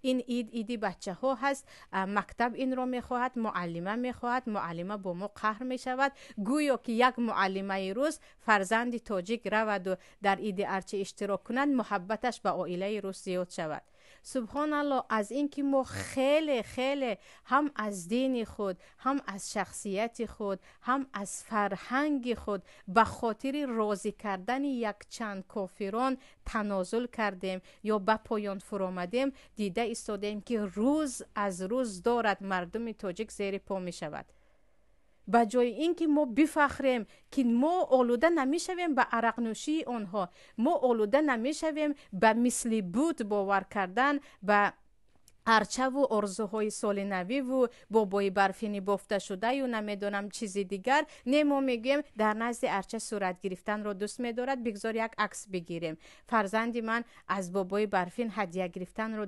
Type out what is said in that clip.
Ин ид иди бачаҳо ҳаст, мактаб инро мехоҳад, муаллима мехоҳад, муаллима бо мо қаҳр мешавад. Гӯё ки як муаллимаи рус фарзанди тоҷик раваду дар иди арча иштирок кунад, муҳаббаташ ба оилаи рус зиёд шавад. Субҳоналло, аз ин ки мо хеле хеле ҳам аз дини худ, ҳам аз шахсияти худ, ҳам аз фарҳанги худ ба хотири розӣ кардани якчанд кофирон танозул кардем ё ба поён фуромадем. Дида истодем, ки рӯз аз рӯз дорад мардуми тоҷик зери по мешавад. Ба ҷои ин ки мо бифахрем, ки мо олуда намешавем ба арақнӯшии онҳо, мо олуда намешавем ба мисли буд бовар кардан ба арчаву орзуҳои соли навиву бобои барфини бофташудаю намедонам чизи дигар, не, мо мегӯем, дар назди арча сурат гирифтанро дӯст медорад, бигзор як акс бигирем. Фарзанди ман аз бобои барфин ҳадя гирифтанро